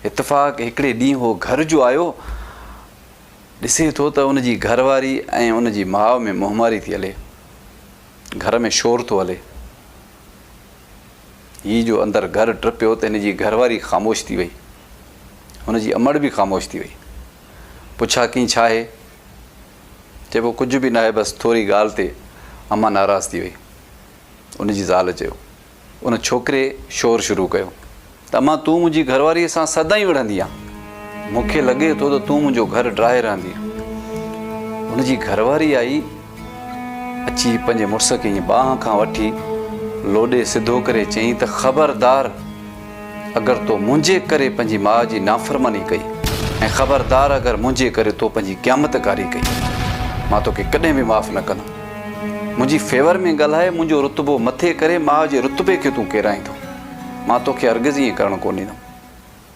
اتفاق هڪڙي ڏينهن هو گهر جو آيو، ڏسي ٿو ته ان جي گهر واري ۽ ان جي ماء ۾ منهن ماري ٿي هلي. گهر ۾ شور ٿو هلي. هي جو اندر گهر ٽپيو ته هن جي گهر واري خاموش ٿي وئي. هن جي امڙ به خاموش ٿي وئي. پڇا ڪيائين ڇا آهي؟ چئبو ڪجهه به ناهي بس ٿوري ڳالهه تي امان ناراض ٿي وئي. ان جي زال چيو. ان ڇوڪري شور شروع ڪيو ته امان تون منهنجي گهرواريء سان سدائين وڙهندي آن. مون کي لڳي ٿو ته تون منهنجو گهر ڊاهي رهندينء. هن جي گهرواري آئي، اچي پنهنجي مڙس کي ائين ٻانهن کان وٺي لوڏي سڌو ڪري چيائين ته خبردار اگر تو منهنجي ڪري پنهنجي ماء جي نافرماني ڪئي ۽ خبردار اگر منهنجي ڪري تو پنهنجي قيامت ڪاري ڪئي، مان توکي ڪڏهن به معاف نه ڪندم. منهنجي فيور ۾ ڳالهائي منهنجو رتبو مٿي ڪري ماء جي رتبي کي تون ڪيرائين ٿو. مان توکي هرگز ائين ڪرڻ ڪونه ڏيندم.